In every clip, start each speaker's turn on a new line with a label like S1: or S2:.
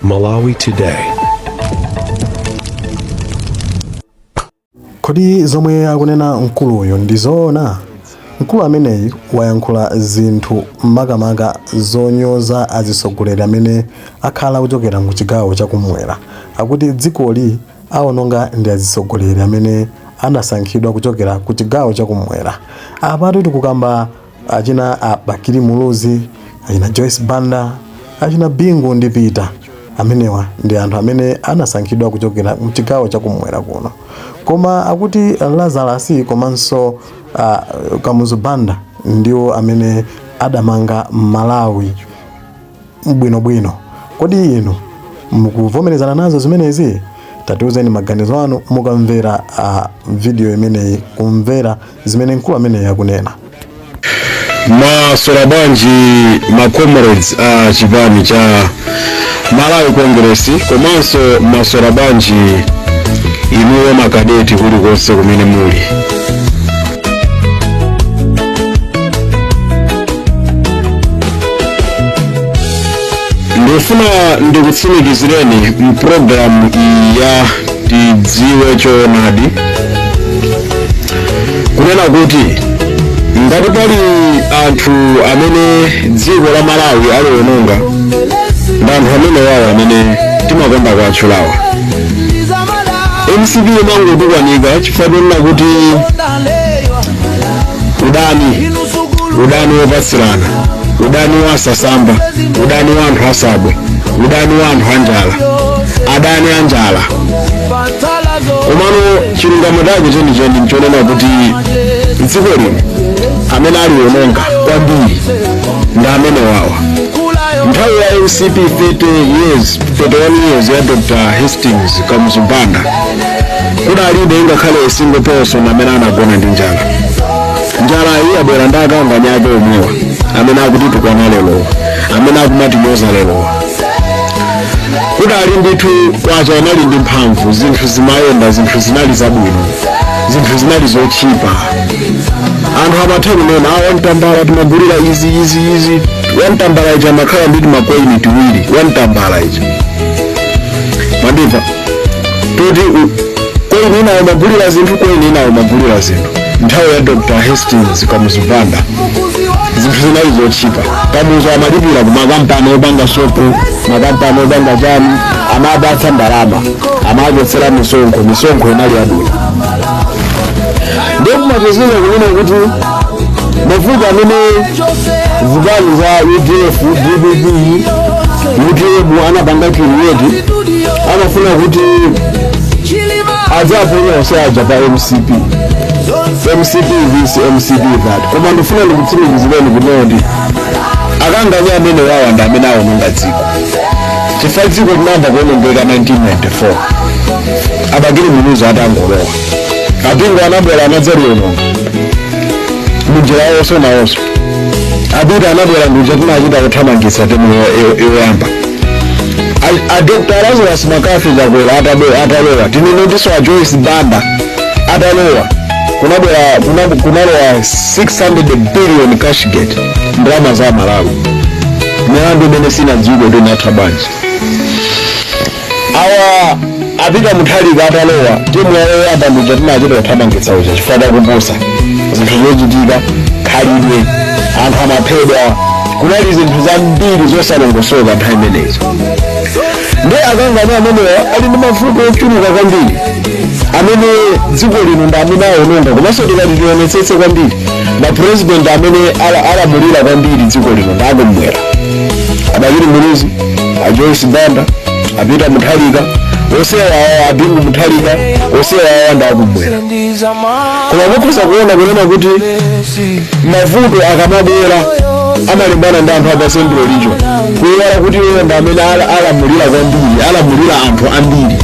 S1: Malawi Today.
S2: Kodi zomwe akunena mkuluyu ndi zoona? Mkulu ameneyi wayankhula zinthu makamaka zonyoza azitsogoleri amene akhala kuchokera mu chigawo chakumwera. Akuti dzikoli awononga ndi azitsogoleri amene anasankhidwa kuchokera ku chigawo chakumwera. Apatu tikukamba achina a Bakili Muluzi, achina Joyce Banda, achina Bingu ndi Peter. Amenewa ndi anthu amene anasankhidwa kuchokera mchigawo chakumwera kuno. Koma akuti Lazarus komanso Kamuzu Banda ndiwo amene adamanga Malawi bwinobwino. Kodi inu mukuvomerezana nazo zimenezi? Tatiuzeni maganizo anu mukamvera video imeneyi, kumvera zimene mkulu ameneyi akunena.
S3: Mwaswera bwanji ma comrades a chipani cha Malawi Congress, komanso mwaswera bwanji inuyo makadeti kulikonse kumene muli? Ndikufuna ndikutsimikizireni mpulogalamu iyi ya Tidziwe Choonadi kunena kuti ngati pali anthu amene dziko la Malawi aliwononga, ndi anthu amenewawo amene timakonda kuwatchulawa. MCP imangotukwanika chifukwa chonena kuti udani wopatsirana, udani wa asasamba, udani wa anthu asabwe, udani wa anthu anjala, adani anjala. Komano chilungamo chake chenicheni nchonena kuti dziko lino amene aliwononga kwambiri ndi amene wawa. Nthawi ya MCP, 30 years, 31 years ya Dr Hastings Kamuzu Banda, kudalibe ingakhale a single person amene anagona ndi njala. Njala iyi yabwera ndi akanganya ake omwewa amene akutitukwana lerowa, amene akumatinyoza lerowa. Kudali ndithu kwacha inali ndi mphamvu, zinthu zimayenda, zinthu zinali zabwino, zinthu zinali zotchipa. Anthu amatha kunena, "Ah, wamtambala timagulira izi, izi, izi." Wamtambala ija amakhala ndi timakoini tiwiri, wamtambala ija, mwandimva? Toti koini inayo umagulira zinthu, koini inayo umagulira zinthu. Nthawi ya Dr Hastings Kamuzu Banda zinthu zinali zotchipa. Kamuzu amalipira ku makampani opanga sopo, makampani opanga chani, amapatsa ndalama, amachotsera misonkho, misonkho inali yabwino. Ndiye kumapezeka kunena kuti mavuto amene zipani za UDF, DPP, UTM anapanga create, amafuna kuti adzaponya onse aja pa MCP, MCP this, MCP that. Koma ndifuna ndikutsimikizireni kunoti akanganya amene wawa ndi amene awononga dziko, chifukwa dziko linayamba kuwonongeka 1994 a Bakili Muluzi atangolowa. A Bingu anabwera, anadzaliononga munjira yawonso nawonso. A Peter anabwera, nduja tinachita kuthamangitsa temu yoyamba. A Dr Lazarus McCarthy Chakwera atalowa, tinenenso a Joyce Banda atalowa, kunabwera kunalowa 600 billion cashgate, ndalama za Malawi, milandu imene sinadziwike kuti inatha bwanji. Awa a Peter Mutharika atalowa, timu yawo yoyamba ndija tinachita kuthamangitsa uja chifukwa chakupusa, zinthu zochitika, khalidwe, anthu amaphedwa, kunali zinthu zambiri zosalongosoka nthawi imenezo. Ndi akanganya amenewa ali ndi mavuto ochuluka kwambiri amene dziko lino ndi amene awononga. Komanso tikati tionetsetse kwambiri, mapresident amene alamulira kwambiri dziko lino ndi akumwera: a Bakili Muluzi, a Joyce Banda, a Peter Mutharika, onsewa awa, a Bingu Mutharika, onsewa awa ndi akumwera. Koma mukhoza kuona kunena kuti mavuto akamabwera amalimbana ndi anthu apa Central Region, kuiwala kuti iwo ndi amene alamulira kwambiri, alamulira anthu ambiri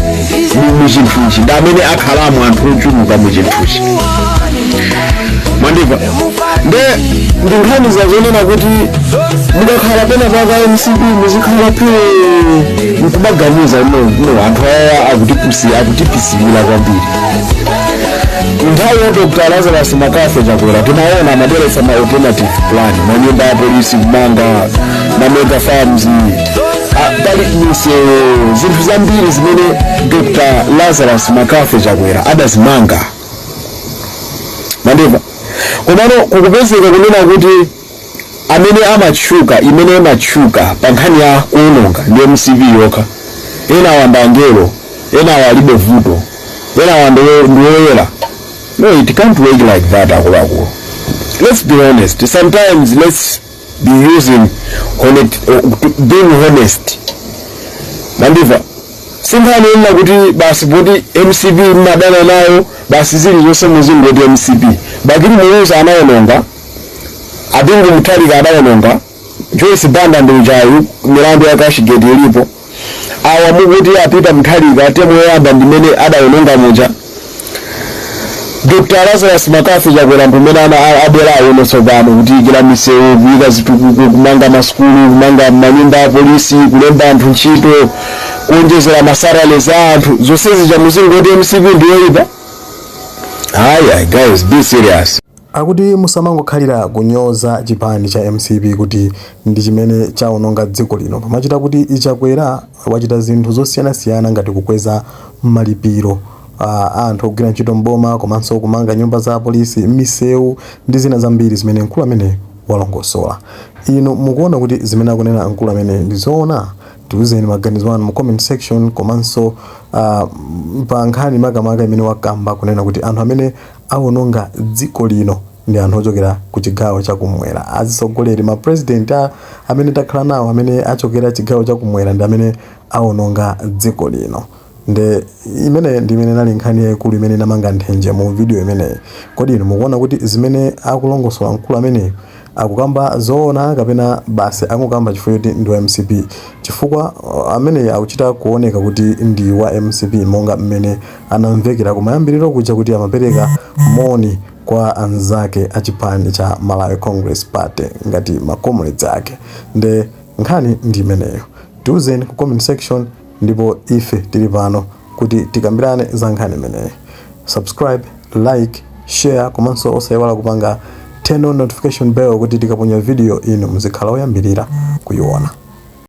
S3: mu chinthuchi, ndi amene akhalamo anthu ochuluka mu chinthuchi, mwandimva? Nde ndi nkhani zazonena kuti mukakhala pena paka MCP muzikhala phee nkumaganiza, no, no, anthu awa akutipisirira kwambiri. Nthawi ya Dr Lazarus McCarthy Chakwera tinaona amabweretsa ma alternative plan, manyumba ya polisi kumanga, ma mega farms, pali misewu. Misewu, zinthu zambiri zimene Dr Lazarus McCarthy Chakwera adazimanga, mandimva? Komano kukupezeka kunena kuti amene amatchuka, imene imatchuka pa nkhani ya kuwononga ndi MCP yokha. Ena awa ndi angelo, ena awa alibe vuto, ena awa ndi woyera. No, it can't work like that, akuluakulu. Let's be honest sometimes. Let's be using honest, being honest, mandimva? Sinkhani ina kuti basi poti MCP mmadana nayo, basi zilizonse muzingoti MCP. Bakili Muluzi anawononga, a Bingu Mutharika adawononga, Joyce Banda ndi ujayu, milandu ya Cashgate ilipo. Awa mukuti a Peter Mutharika, term yoyamba ndimene adawononga muja. Dr Lazarus McCarthy Chakwera ndimene abwera awono tsopano kutiyikira misewu, kuyika zitukuko, kumanga masukulu, kumanga manyumba a polisi, kulemba anthu ntchito, kuonjezera ma salaries a anthu. Zonsezi chamuzingoti MCP ndiyoyipa? Ayi guys, be serious.
S2: Akuti musamangokhalira kunyoza chipani cha MCP kuti ndi chimene chawononga dziko lino, pamachita kuti iChakwera wachita zinthu zosiyanasiyana ngati kukweza malipiro anthu ogwira ntchito mboma, komanso kumanga nyumba za apolisi, misewu ndi zina zambiri zimene mkulu amene walongosola. Inu mukuona kuti zimene akunena mkulu amene ndi zoona? Tiwuzeni maganizo anu mu comment section. Komanso pa nkhani makamaka imene wakamba kunena kuti anthu amene awononga dziko lino ndi anthu ochokera ku chigawo chakumwera, azitsogoleri, ma president amene takhala nawo amene achokera chigawo chakumwera ndi amene awononga dziko lino. Nde imene ndi imene inali nkhani yayikulu imene inamanga nthenje mu video imeneyi. Kodi inu mukuona kuti zimene akulongosola mkulu ameneyo akukamba zoona, kapena basi akukamba chifukwa choti ndi wa MCP? Chifukwa ameneyi akuchita kuoneka kuti ndi wa MCP, monga mmene anamvekera kumayambiriro kuja kuti amapereka moni kwa anzake achipani cha Malawi Congress Party ngati ma comrades ake. Nde nkhani ndi imeneyo. Tiuzeni ku comment section, ndipo ife tili pano kuti tikambirane za nkhani imeneyi. Subscribe, like, share, komanso osayiwala kupanga turn on notification bell kuti tikaponya video inu muzikhala oyambirira kuiona.